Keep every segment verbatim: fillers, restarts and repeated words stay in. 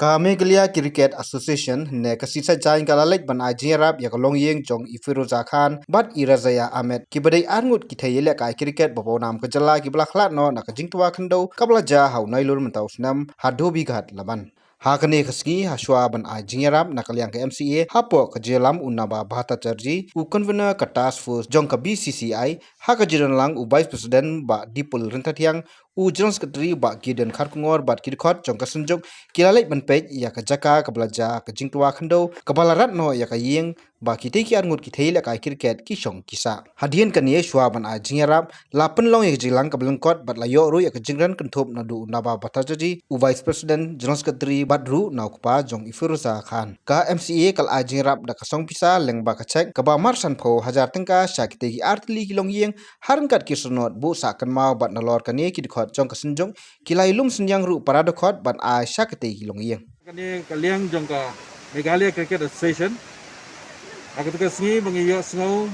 Ka Meghalaya Cricket Association ne ka C C I ka la leit ban ai jingïarap ïa ka longïing jong i Firoza Khan bad i Razia Ahmed, kiba dei arngut ki thei ïalehkai cricket ba pawnam ka jylla, kiba la khlad noh na ka jingtwa khyndew kaba la jia ha u Nailur mynta u snem ha Dhobighat, Laban. Ha kane ka sngi, ha shuwa ban ai jingïarap na ka liang ka M C A hapoh ka jingïalam u Naba Bhattacharjee, u convener ka task force jong ka B C C I, ha ka jingdon lang u Vice President Bah Dipul Ryntathiang, u General Secretary Bah Gideon Kharkongor bad ki dkhot jong ka Synjuk, ki la leit ban peit ïa ka jaka kaba la jia ka jingtwa khyndew, kaba la rat noh ïa ka ïing, ba kitei ki arngut ki thei ïalehkai cricket ki shong ki sah. Hadien kane, shuwa ban ai jingïarap, la pynlong ïa ka jingïalang kaba lyngkot bad la ïoh ruh ïa ka jingkren kynthup naduh u Naba Bhattacharjee, u Vice President, General Secretary bad ruh na u kpa jong i Firoza Khan. Ka M C A ka la ai jingïarap da ka song pisa lyngba ka cheque kaba mar sanphew hajar tyngka sha kitei ki artylli ki longïing, ha ryngkat ki syrnod buh sah kynmaw bad nalor kane ki dkhot jong ka Synjuk ki la ïalum synñiang ruh para dkhot ban ai sha kitei ki longïing. Kane ka liang jong ka Meghalaya Cricket Association, ha katu ka sngi ba ngi ïohsngew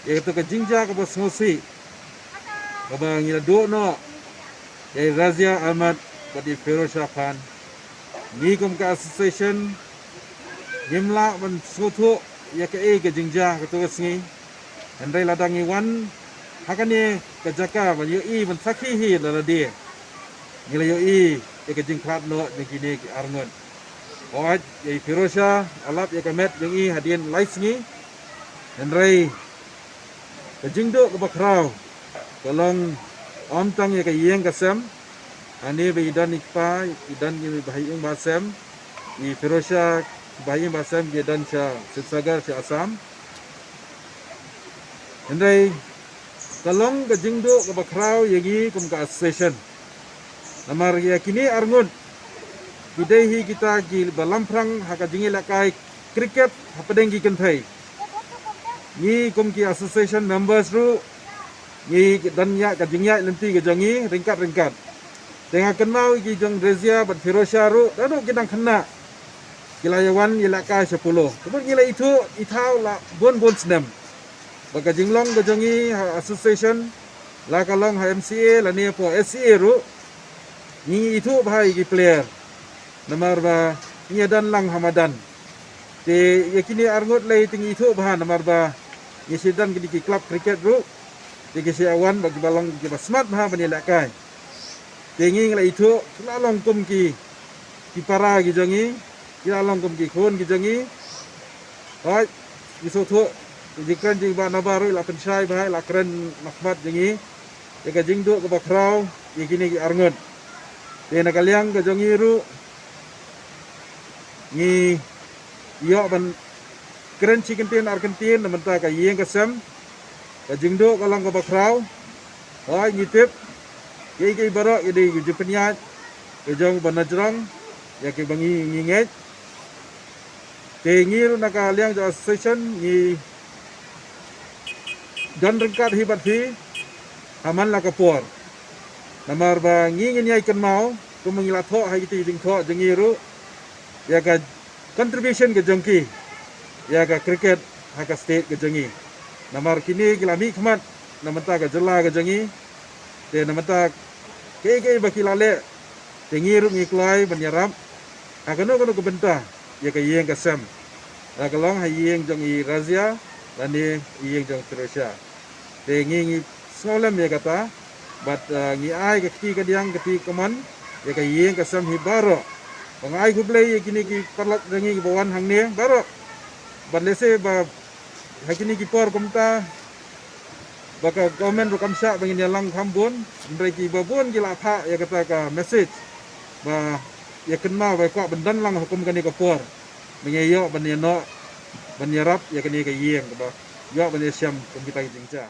ïa katu ka jingjia kaba sngewsih, kaba ngi la duh noh ïa i Razia Ahmed bad i Firoza Khan. Ngi kum ka association ngim lah ban sngewthuh ïa kaei ka jingjia katu ka sngi. Hynrei lada ngi wan ha kane ka jaka ban ïohi, ban sakhi hi da lade, ngi la ïohi ïa ka jingkhlad noh jong kine ki arngut. Hooid, ïa i Firoza, la lap ïa ka met jong i hadien lai sngi. Hynrei ka jingduh kaba khraw ka long ym tang ïa ka ïing ka sem. Hangne ba i don i kpa, i don i bhai ïing bhai sem, i Firoza, bhai ïing bhai sem ki don sha Sivasagar, sha Assam. Hynrei ka long ka jingduh kaba khraw ïa ngi kum ka association. Namar ïa kine arngut ki dei hi kita kiba lamphrang ha ka jingïalehkai cricket hapdeng ki kynthei. Ngi kum ki association members ruh ngi don ïa ka jingïaid lynti ka jong ngi ryngkat ryngkat. Te nga kynmaw ïa ki jong Razia bad Firoza ruh, naduh ki dang khynnah ki la ïa wan ïalehkai sha polo. Te ngi la ithuh ithaw la bun bun snem ba ka jinglong ka jong ngi ha association, la ka long ha M C A lane hapoh S C A ruh, ngi ithuh bha ïa ki player. Namar ba ngi ïa don lang ha madan. Te ïa kine arngut lei te ngi ithuh bha namar ba ngi shu don kine ki club cricket ruh. Te ki shu ïa wan ba kiba long kiba smat bha ban ïalehkai. Te ngi ngi la ithuh, ki la long kum ki, ki para ki jong ngi, ki la long kum ki khun ki jong ngi. Hooid, ngi sngewthuh, ka jingkren jong i Bah Naba ruh i la pynshai bha, i la kren na khmat jong ngi ïa ka jingduh kaba khraw ïa kine ki arngut. Te na ka liang ka jong ngi ruh ngi ïoh ban kren shi kyntien ar kyntien na bynta ka ïing ka sem. Ka jingduh ka long kaba khraw. Hooid, ngi tip kiei kiei baroh ki dei ki jingpynïaid ka jong ba na jrong ïa kiba ngi, ngi ngeit. Te ngi ruh na ka liang jong association ngi don ryngkat hi bad phi ha man la ka por. Namar ba ngi ngin ïai kynmaw, kumba ngi la thoh ha kito ki jingthoh jong ngi ruh ïa ka contribution ka jong ki ïa ka cricket ha ka state ka jong ngi. Namar kine ki la mihkhmat na bynta ka jylla ka jong ngi. Te na bynta kiei kiei ba ki la leh, te ngi ruh ngi kloi ban ïarap ha kano kano ka bynta ïa ka ïing ka sem, la ka long ha ïing jong i Razia lane ïing jong Firoza. Te ngi ngi sngewlem ïa kata bad, eh, ngi ai ka kti kadiang kti kamon ïa ka ïing ka sem hi baroh. Ba nga ai khublei ïa kine ki paralok jong ngi kiba wan hangne baroh. Bad lehse ba ha kine ki por kumta ba ka government ruh kam shah ba ngin ïalang kham bun, hynrei kiba bun ki la phah ïa kata ka message ba ïa kynmaw ba kwah ban don lang ha kum kane ka por ba ngi ïoh ban ïa noh ban ïarap ïa kane ka ïing kaba ïoh ban ïa shem kum kita ki jingjia.